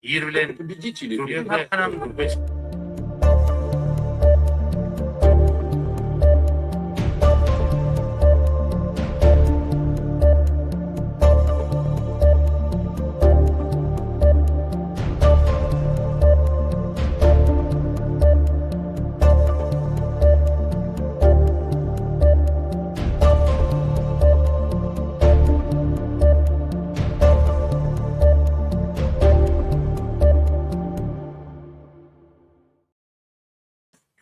Ir bilen Победители türkmen halkynyň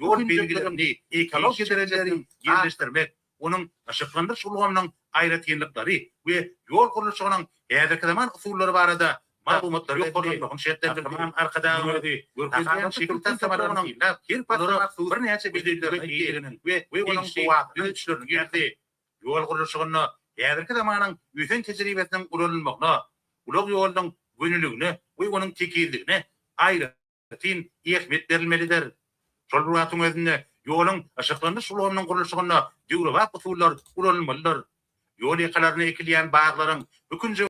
Ýol belgilerini ekologiýa derejesiniň ýerleşdirmek, onuň yşyklandyryş ulgamynyň aýratynlyklary we ýol gurluşygynyň häzirki zaman usullary barada maglumatlary ýokarlanmagyny şertlendirdi. Gahryman Arkadagymyzy görkezýän şekil taslamalaryny synlap, olara birnäçe bellikleri eýeliginiň we onuň düzedişlerini girizdi. Ýol gurluşygynda häzirki zamanyň ösen tejribesiniň ulanylmagyna, ulag ýolunyň gönüligine we onuň tekizligine aýratyn ähmiýet berilmelidir. Şol bir wagtyň özünde, ýoluň yşyklandyryş ulgamynyň gurluşygynda döwrebap usullar ulanylmalydyr. Ýol ýakalarynda ekilýän baglaryň bu künjege.